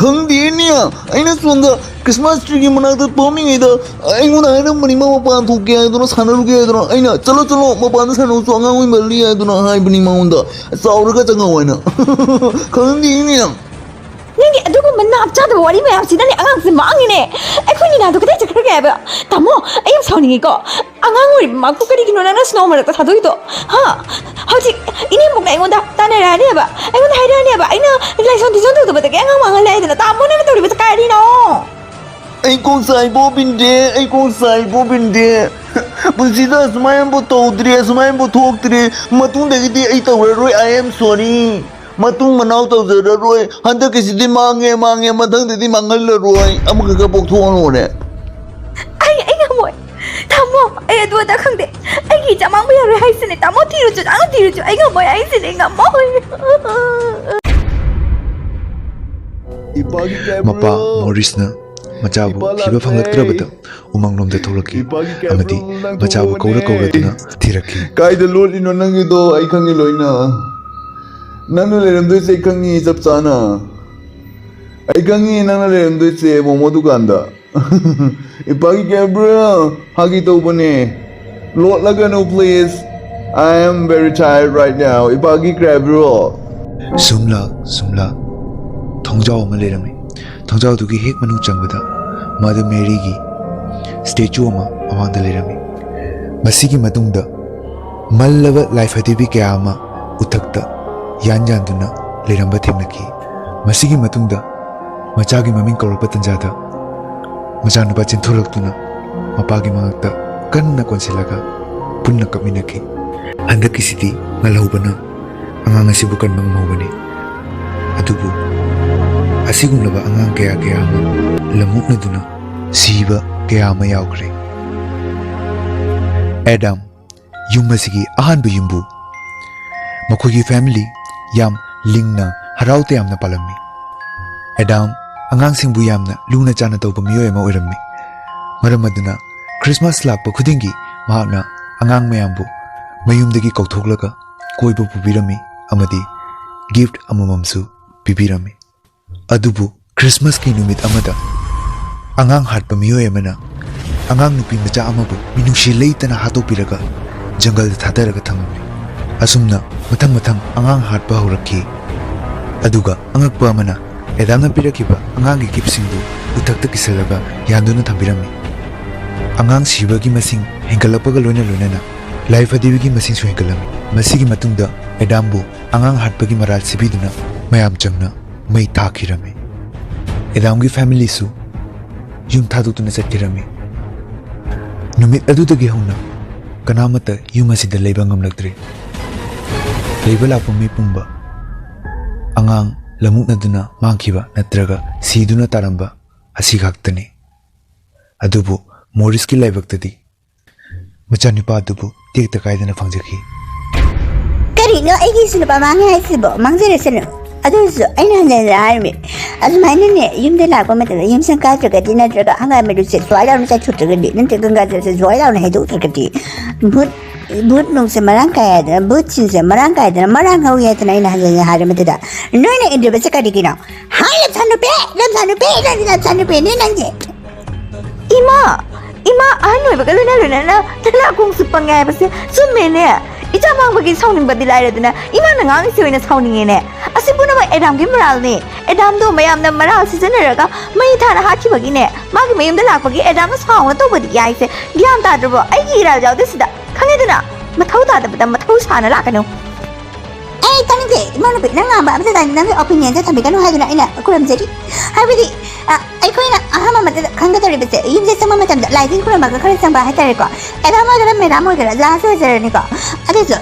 ꯈꯪꯗꯦꯅꯦ꯫ ꯑꯩꯅ ꯁꯣꯝꯗ ꯈ꯭ꯔꯤꯁꯃꯥꯁ ꯇ꯭ꯔꯤꯒꯤ ꯃꯅꯥꯛꯇ ꯐꯝꯃꯤꯉꯩꯗ ꯑꯩꯉꯣꯟꯗ ꯍꯥꯏꯔꯝꯕꯅꯤ, ꯃꯥ ꯃꯄꯥꯟ ꯊꯣꯛꯀꯦ ꯍꯥꯏꯗꯨꯅ, ꯁꯥꯟꯅꯔꯨꯒꯦ ꯍꯥꯏꯗꯨꯅ꯫ ꯑꯩꯅ "ꯆꯠꯂꯣ ꯆꯠꯂꯣ, ꯃꯄꯥꯟꯗ ꯁꯥꯟꯅꯧ ꯆꯣ, ꯑꯉꯥꯡ ꯑꯣꯏꯃꯜꯂꯤ" ꯍꯥꯏꯗꯨꯅ ꯍꯥꯏꯕꯅꯤ ꯃꯉꯣꯟꯗ꯫ "ꯆꯥꯎꯔꯒ ꯆꯪꯉꯛꯑꯣ" ꯍꯥꯏꯅ꯫ ꯈꯪꯗꯦꯅꯦ꯫ ꯅꯪꯒꯤ ꯑꯗꯨꯒꯨꯝꯕ ꯅꯥꯞ ꯆꯥꯗꯕ ꯋꯥꯔꯤ ꯃꯌꯥꯝꯁꯤꯅꯅꯦ ꯑꯉꯥꯡꯁꯦ ꯃꯥꯡꯉꯤꯅꯦ꯫ ꯑꯩꯈꯣꯏ ꯅꯤꯅꯥꯗꯣ ꯀꯗꯥꯏ ꯆꯠꯈ꯭ꯔꯒꯦ ꯍꯥꯏꯕ? ꯇꯥꯃꯣ, ꯑꯩ ꯌꯥꯝ ꯁꯥꯎꯅꯤꯡꯉꯤꯀꯣ꯫ ꯑꯉꯥꯡ ꯑꯣꯏꯔꯤꯕ ꯃꯥꯕꯨ ꯀꯔꯤꯒꯤꯅꯣ ꯅꯪꯅ ꯁ꯭ꯅꯣ ꯃꯔꯛꯇ ꯊꯥꯗꯣꯛꯏꯗꯣ? ꯍꯥ? ꯍꯧꯖꯤꯛ ꯏꯅꯦꯝꯕꯣꯛꯅ ꯑꯩꯉꯣꯟꯗ ꯇꯥꯟꯅꯔꯛꯑꯅꯦꯕ, ꯑꯩꯉꯣꯟꯗ ꯍꯥꯏꯔꯛꯑꯅꯦꯕ, ꯑꯩꯅ ꯂꯥꯏꯁꯣꯟ ꯇꯤꯁꯣꯟ ꯇꯧꯗꯕꯗꯒꯤ ꯑꯉꯥꯡ ꯃꯥꯡꯍꯜꯂꯦ ꯍꯥꯏꯗꯅ꯫ ꯇꯥꯃꯣ, ꯅꯪꯅ ꯇꯧꯔꯤꯕꯁꯦ ꯀꯔꯤꯅꯣ? ꯑꯩ ꯀꯣꯛ ꯆꯥꯏꯕꯣ ꯕꯤꯟꯗꯦ, ꯑꯩ ꯀꯣꯛ ꯆꯥꯏꯕꯣ ꯕꯤꯟꯗꯦ꯫ ꯄꯨꯟꯁꯤꯗ ꯑꯁꯨꯃꯥꯏꯅꯕꯨ ꯇꯧꯗ꯭ꯔꯤ, ꯑꯁꯨꯃꯥꯏꯅꯕꯨ ꯊꯣꯛꯇ꯭ꯔꯤ꯫ ꯃꯇꯨꯡꯗꯒꯤꯗꯤ ꯑꯩ ꯇꯧꯔꯔꯣꯏ꯫ I am sorry꯫ ꯃꯇꯨꯡ ꯃꯅꯥꯎ ꯇꯧꯖꯔꯔꯣꯏ꯫ ꯍꯟꯗꯛꯀꯤꯁꯤꯗꯤ ꯃꯥꯡꯉꯦ, ꯃꯥꯡꯉꯦ꯫ ꯃꯊꯪꯗꯗꯤ ꯃꯥꯡꯍꯜꯂꯔꯣꯏ꯫ ꯑꯃꯈꯛꯀ ꯄꯣꯛꯊꯣꯛꯑ ꯂꯣꯏꯔꯦ꯫ ꯑꯩ ꯑꯩ ꯉꯝꯃꯣꯏ꯫ ꯇꯥꯃꯣ, ꯑꯩ ꯑꯗꯨ ꯑꯗꯥ ꯈꯪꯗꯦ꯫ ꯑꯩꯒꯤ ꯏꯆꯥ ꯃꯥꯡꯕ ꯌꯥꯔꯣꯏ ꯍꯥꯏꯁꯤꯅꯦ꯫ ꯇꯥꯃꯣ, ꯊꯤꯔꯨꯆꯣ, ꯅꯪꯅ ꯊꯤꯔꯨꯆꯣ꯫ ꯑꯩ ꯉꯝꯃꯣꯏ ꯍꯥꯏꯁꯤꯅꯦ, ꯑꯩ ꯉꯝꯃꯣꯏ꯫ ꯃꯄꯥ ꯃꯣꯔꯤꯁꯅ ꯃꯆꯥꯕꯨ ꯊꯤꯕ ꯐꯪꯂꯛꯇ꯭ꯔꯕꯗ ꯎꯃꯪꯂꯣꯝꯗ ꯊꯣꯛꯂꯛꯈꯤ ꯑꯃꯗꯤ ꯃꯆꯥꯕꯨ ꯀꯧꯔ ꯀꯧꯔꯗꯨꯅ ꯊꯤꯔꯛꯈꯤ꯫ "ꯀꯥꯏꯗ ꯂꯣꯠꯂꯤꯅꯣ ꯅꯪꯒꯤꯗꯣ? ꯑꯩ ꯈꯪꯉꯤ ꯂꯣꯏꯅ꯫ ꯅꯪꯅ ꯂꯩꯔꯝꯗꯣꯏꯁꯦ ꯑꯩ ꯈꯪꯉꯤ ꯆꯞ ꯆꯥꯅ꯫ ꯑꯩ ꯈꯪꯉꯤ ꯅꯪꯅ ꯂꯩꯔꯝꯗꯣꯏꯁꯦ ꯃꯣꯃꯣ ꯗꯨꯀꯥꯟꯗ꯫ ꯏꯄꯥꯒꯤ ꯀꯦꯕ꯭ꯔꯤꯌꯦꯜ, ꯐꯥꯒꯤ ꯇꯧꯕꯅꯦ꯫ ꯂꯣꯠꯂꯒꯅꯨ, please. I am very tired right now. ꯏꯄꯥꯒꯤ ꯀꯦꯕ꯭ꯔꯤꯌꯦꯜ꯫ ꯁꯨꯝ ꯂꯥꯛ, ꯁꯨꯝ ꯂꯥꯛ꯫ ꯊꯣꯡꯖꯥꯎ ꯑꯃ ꯂꯩꯔꯝꯃꯤ꯫ ꯊꯣꯡꯖꯥꯎꯗꯨꯒꯤ ꯍꯦꯛ ꯃꯅꯨꯡ ꯆꯪꯕꯗ ꯃꯥꯗꯔ ꯃꯦꯔꯤꯒꯤ ꯁ꯭ꯇꯦꯆꯨ ꯑꯃ ꯃꯃꯥꯡꯗ ꯂꯩꯔꯝꯃꯤ꯫ ꯃꯁꯤꯒꯤ ꯃꯇꯨꯡꯗ ꯃꯜꯂꯕ ꯂꯥꯏꯐꯗꯤꯕꯤ ꯀꯌꯥ ꯑꯃ ꯎꯊꯛꯇ ꯌꯥꯟ ꯌꯥꯟꯗꯨꯅ ꯂꯩꯔꯝꯕ ꯊꯦꯡꯅꯈꯤ꯫ ꯃꯁꯤꯒꯤ ꯃꯇꯨꯡꯗ ꯃꯆꯥꯒꯤ ꯃꯃꯤꯡ ꯀꯧꯔꯛꯄ ꯇꯟꯖꯥꯗ ꯃꯆꯥꯅꯨꯄꯥ ꯆꯦꯟꯊꯣꯔꯛꯇꯨꯅ ꯃꯄꯥꯒꯤ ꯃꯉꯛꯇ ꯀꯟꯅ ꯀꯣꯟꯁꯤꯜꯂꯒ ꯄꯨꯟꯅ ꯀꯞꯃꯤꯟꯅꯈꯤ꯫ ꯍꯟꯗꯛꯀꯤꯁꯤꯗꯤ ꯉꯜꯍꯧꯕꯅ ꯑꯉꯥꯡ ꯑꯁꯤꯕꯨ ꯀꯟꯕ ꯉꯝꯍꯧꯕꯅꯤ꯫ ꯑꯗꯨꯕꯨ ꯑꯁꯤꯒꯨꯝꯂꯕ ꯑꯉꯥꯡ ꯀꯌꯥ ꯀꯌꯥ ꯑꯃ ꯂꯝꯑꯣꯛꯅꯗꯨꯅ ꯁꯤꯕ ꯀꯌꯥ ꯑꯃ ꯌꯥꯎꯈ꯭ꯔꯦ꯫ ꯑꯦꯗꯥꯝ, ꯌꯨꯝ ꯑꯁꯤꯒꯤ ꯑꯍꯥꯟꯕ ꯌꯨꯝꯕꯨ꯫ ꯃꯈꯣꯏꯒꯤ ꯐꯦꯃꯤꯂꯤ ꯌꯥꯝ ꯂꯤꯡꯅ ꯍꯔꯥꯎ ꯇꯌꯥꯝꯅ ꯄꯥꯜꯂꯝꯃꯤ꯫ ꯑꯦꯗꯥꯝ ꯑꯉꯥꯡꯁꯤꯡꯕꯨ ꯌꯥꯝꯅ ꯂꯨꯅ ꯆꯥꯟꯅ ꯇꯧꯕ ꯃꯤꯑꯣꯏ ꯑꯃ ꯑꯣꯏꯔꯝꯃꯤ꯫ ꯃꯔꯝ ꯑꯗꯨꯅ ꯈ꯭ꯔꯤꯁꯃꯥꯁ ꯂꯥꯛꯄ ꯈꯨꯗꯤꯡꯒꯤ ꯃꯍꯥꯛꯅ ꯑꯉꯥꯡ ꯃꯌꯥꯝꯕꯨ ꯃꯌꯨꯝꯗꯒꯤ ꯀꯧꯊꯣꯛꯂꯒ ꯀꯣꯏꯕ ꯄꯨꯕꯤꯔꯝꯃꯤ ꯑꯃꯗꯤ ꯒꯤꯐꯠ ꯑꯃꯃꯝꯁꯨ ꯄꯤꯕꯤꯔꯝꯃꯤ꯫ ꯑꯗꯨꯕꯨ ꯈ꯭ꯔꯤꯁꯃꯥꯁꯀꯤ ꯅꯨꯃꯤꯠ ꯑꯃꯗ ꯑꯉꯥꯡ ꯍꯥꯠꯄ ꯃꯤꯑꯣꯏ ꯑꯃꯅ ꯑꯉꯥꯡ ꯅꯨꯄꯤ ꯃꯆꯥ ꯑꯃꯕꯨ ꯃꯤꯅꯨꯡꯁꯤ ꯂꯩꯇꯅ ꯍꯥꯠꯇꯣꯛꯄꯤꯔꯒ ꯖꯪꯒꯜꯗ ꯊꯥꯗꯔꯒ ꯊꯝꯂꯝꯃꯤ꯫ ꯑꯁꯨꯝꯅ ꯃꯊꯪ ꯃꯊꯪ ꯑꯉꯥꯡ ꯍꯥꯠꯄ ꯍꯧꯔꯛꯈꯤ꯫ ꯑꯗꯨꯒ ꯑꯉꯛꯄ ꯑꯃꯅ, ꯑꯦꯗꯥꯝꯅ ꯄꯤꯔꯛꯈꯤꯕ ꯑꯉꯥꯡꯒꯤ ꯒꯤꯐꯁꯤꯡꯗꯨ ꯎꯊꯛꯇ ꯀꯤꯁꯜꯂꯒ ꯌꯥꯟꯗꯨꯅ ꯊꯝꯕꯤꯔꯝꯃꯤ꯫ ꯑꯉꯥꯡ ꯁꯤꯕꯒꯤ ꯃꯁꯤꯡ ꯍꯦꯟꯒꯠꯂꯛꯄꯒ ꯂꯣꯏꯅ ꯂꯣꯏꯅꯅ ꯂꯥꯏ ꯐꯗꯤꯕꯒꯤ ꯃꯁꯤꯡꯁꯨ ꯍꯦꯟꯒꯠꯂꯝꯃꯤ꯫ ꯃꯁꯤꯒꯤ ꯃꯇꯨꯡꯗ ꯑꯦꯗꯥꯝꯕꯨ ꯑꯉꯥꯡ ꯍꯥꯠꯄꯒꯤ ꯃꯔꯥꯜ ꯁꯤꯕꯤꯗꯨꯅ ꯃꯌꯥꯝ ꯆꯪꯅ ꯃꯩ ꯊꯥꯈꯤꯔꯝꯃꯤ꯫ ꯑꯦꯗꯥꯝꯒꯤ ꯐꯦꯃꯤꯂꯤꯁꯨ ꯌꯨꯝ ꯊꯥꯗꯣꯛꯇꯨꯅ ꯆꯠꯈꯤꯔꯝꯃꯤ꯫ ꯅꯨꯃꯤꯠ ꯑꯗꯨꯗꯒꯤ ꯍꯧꯅ ꯀꯅꯥꯃꯠꯇ ꯌꯨꯝ ꯑꯁꯤꯗ ꯂꯩꯕ ꯉꯝꯂꯛꯇ꯭ꯔꯦ꯫ ꯂꯩꯕ ꯂꯥꯛꯄ ꯃꯤ ꯄꯨꯝꯕ ꯑꯉꯥꯡ ꯂꯃꯨꯛꯅꯗꯨꯅ ꯃꯥꯡꯈꯤꯕ ꯅꯠꯇ꯭ꯔꯒ ꯁꯤꯗꯨꯅ ꯇꯥꯔꯝꯕ ꯑꯁꯤ ꯈꯛꯇꯅꯤ꯫ ꯑꯗꯨꯕꯨ ꯃꯣꯔꯤꯁꯀꯤ ꯂꯥꯏꯕꯛꯇꯗꯤ ꯃꯆꯥꯅꯨꯄꯥ ꯑꯗꯨꯕꯨ ꯇꯦꯛꯇ ꯀꯥꯏꯗꯅ ꯐꯪꯖꯈꯤ꯫ ꯀꯔꯤꯅꯣ ꯑꯩꯒꯤ ꯏꯆꯥꯅꯨꯄꯥ ꯃꯥꯡꯉꯦ ꯍꯥꯏꯁꯤꯕꯣ? ꯃꯥꯡꯖꯔꯁꯅꯨ꯫ ꯑꯗꯨ ꯑꯣꯏꯔꯁꯨ ꯑꯩꯅ ꯍꯟꯖꯟ ꯍꯟꯖꯟ ꯍꯥꯏꯔꯝꯃꯤ, ꯑꯗꯨꯃꯥꯏꯅꯅꯦ ꯌꯨꯝꯗ ꯂꯥꯛꯄ ꯃꯇꯝꯗ ꯌꯨꯝꯁꯪ ꯀꯥꯗ꯭ꯔꯒꯗꯤ ꯅꯠꯇ꯭ꯔꯒ ꯍꯪꯒꯥꯝ ꯃꯔꯨꯁꯦ ꯖ꯭ꯋꯥꯏ ꯂꯥꯎꯅ ꯆꯥꯏꯊꯣꯛꯇ꯭ꯔꯒꯗꯤ ꯅꯠꯇ꯭ꯔꯒ ꯒꯪꯒꯥ ꯖꯜꯁꯦ ꯖ꯭ꯋꯥꯏ ꯂꯥꯎꯅ ꯍꯩꯗꯣꯛꯇ꯭ꯔꯒꯗꯤ ꯚꯨꯠ, ꯚꯨꯠ ꯅꯨꯡꯁꯦ ꯃꯔꯥꯡ ꯀꯥꯏ ꯍꯥꯏꯗꯅ, ꯚꯨꯠꯁꯤꯡꯁꯦ ꯃꯔꯥꯡ ꯀꯥꯏꯗꯅ ꯃꯔꯥꯡ ꯍꯧꯏ ꯍꯥꯏꯗꯅ ꯑꯩꯅ ꯍꯟꯖꯟ ꯍꯟꯖꯟ ꯍꯥꯏꯔꯦ꯫ ꯃꯗꯨꯗ ꯅꯣꯏꯅ ꯏꯟꯗ꯭ꯔꯤꯕꯁꯦ ꯀꯔꯤꯒꯤꯅꯣ? ꯍꯥꯏ ꯂꯝꯁꯥ ꯅꯨꯄꯤ, ꯂꯝꯁꯥ ꯅꯨꯄꯤ, ꯅꯪꯗꯤ ꯂꯝꯁꯥ ꯅꯨꯄꯤꯅꯤ ꯅꯪꯗꯤ꯫ ꯏꯃꯥ, ꯏꯃꯥ ꯑꯍꯟ ꯑꯣꯏꯕꯒ ꯂꯣꯏꯅ ꯂꯣꯏꯅꯅ ꯅꯅꯥꯀꯣꯡꯁꯨ ꯄꯪꯉꯦ ꯍꯥꯏꯕꯁꯦ ꯆꯨꯝꯃꯦꯅꯦ꯫ ꯏꯆꯥ ꯃꯥꯡꯕꯒꯤ ꯁꯥꯎꯅꯤꯡꯕꯗꯤ ꯂꯥꯏꯔꯗꯅ ꯏꯃꯥꯅ ꯉꯥꯡꯉꯤꯁꯦ ꯑꯣꯏꯅ ꯁꯥꯎꯅꯤꯡꯉꯦꯅꯦ꯫ ꯑꯁꯤ ꯄꯨꯝꯅꯃꯛ ꯑꯦꯗꯥꯝꯒꯤ ꯃꯔꯥꯜꯅꯦ꯫ ꯑꯦꯗꯥꯝꯗꯣ ꯃꯌꯥꯝꯅ ꯃꯔꯥꯜ ꯁꯤꯖꯤꯟꯅꯔꯒ ꯃꯩ ꯊꯥꯅ ꯍꯥꯠꯈꯤꯕꯒꯤꯅꯦ꯫ ꯃꯥꯒꯤ ꯃꯌꯨꯝꯗ ꯂꯥꯛꯄꯒꯤ ꯑꯦꯗꯥꯝꯅ ꯁꯥꯎꯅ ꯇꯧꯕꯗꯤ ꯌꯥꯏꯁꯦ꯫ ꯒ꯭ꯌꯥꯟ ꯇꯥꯗ꯭ꯔꯕꯣ? ꯑꯩꯒꯤ ꯏꯔꯥꯜ ꯌꯥꯎꯗꯦ ꯁꯤꯗ꯫ ꯈꯪꯉꯦꯗꯅ? ꯃꯊꯧ ꯇꯥꯗꯕꯗ ꯃꯊꯧ ꯁꯥꯅ ꯂꯥꯛꯀꯅꯨ꯫ ꯑꯩ ꯇꯥꯅꯤꯡꯗꯦ, ꯏꯃꯧꯅꯨꯄꯤ, ꯅꯪ ꯉꯥꯡꯕ ꯑꯃꯠꯇ ꯇꯥꯅꯤꯡꯗꯦ꯫ ꯅꯪꯒꯤ ꯑꯣꯄꯤꯅꯤꯌꯟꯁꯦ ꯊꯝꯕꯤꯒꯅꯨ ꯍꯥꯏꯗꯨꯅ ꯑꯩꯅ ꯈꯨꯔꯨꯝꯖꯔꯤ꯫ ꯍꯥꯏꯕꯗꯤ, ꯑ, ꯑꯩꯈꯣꯏꯅ ꯑꯍꯥꯟꯕ ꯃꯛꯇꯗ ꯈꯪꯒꯗꯧꯔꯤꯕꯁꯦ, ꯌꯨꯝꯁꯦ ꯆꯪꯕ ꯃꯇꯝꯗ ꯂꯥꯏ ꯇꯤꯟ ꯈꯨꯔꯨꯝꯃꯒ ꯈꯔ ꯆꯪꯕ ꯍꯥꯏꯇꯥꯔꯦꯀꯣ꯫ ꯑꯦꯗꯥꯝ ꯑꯣꯏꯒꯦꯔꯥ, ꯃꯦꯗꯥꯝ ꯑꯣꯏꯒꯦꯔꯥ, ꯂꯥꯁ ꯑꯣꯏꯖꯔꯅꯤꯀꯣ꯫ ꯑꯗꯨꯁꯨ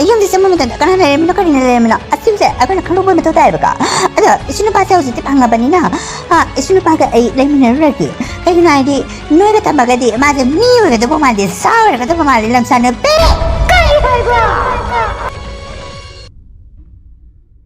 ꯌꯨꯝꯁꯦ ꯆꯪꯕ ꯃꯇꯝꯗ ꯀꯅꯥꯅ ꯂꯩꯔꯝꯃꯤꯅꯣ, ꯀꯔꯤꯅ ꯂꯩꯔꯝꯃꯤꯅꯣ, ꯑꯁꯤꯁꯦ ꯑꯩꯈꯣꯏꯅ ꯈꯪꯗꯣꯛꯄ ꯃꯊꯧ ꯇꯥꯏꯌꯦꯕꯀꯣ꯫ ꯑꯗꯣ ꯏꯁꯨ ꯅꯨꯄꯥꯁꯦ ꯍꯧꯖꯤꯛꯇꯤ ꯐꯪꯉꯕꯅꯤꯅ, ꯑ, ꯏꯁꯨ ꯅꯨꯄꯥꯒ ꯑꯩ ꯂꯩꯃꯤꯟꯅꯔꯨꯔꯒꯦ꯫ ꯀꯩꯒꯤꯅꯣ ꯍꯥꯏꯗꯤ, ꯅꯣꯏꯒ ꯇꯝꯃꯒꯗꯤ ꯃꯥꯁꯦ ꯃꯤ ꯑꯣꯏꯒꯗꯕ ꯃꯥꯜꯂꯦ, ꯁꯥ ꯑꯣꯏꯔꯒꯗꯕ ꯃꯥꯜꯂꯦ, ꯂꯝꯁꯥ ꯅꯨꯄꯤ꯫ ꯀꯔꯤ ꯍꯥꯏꯕ?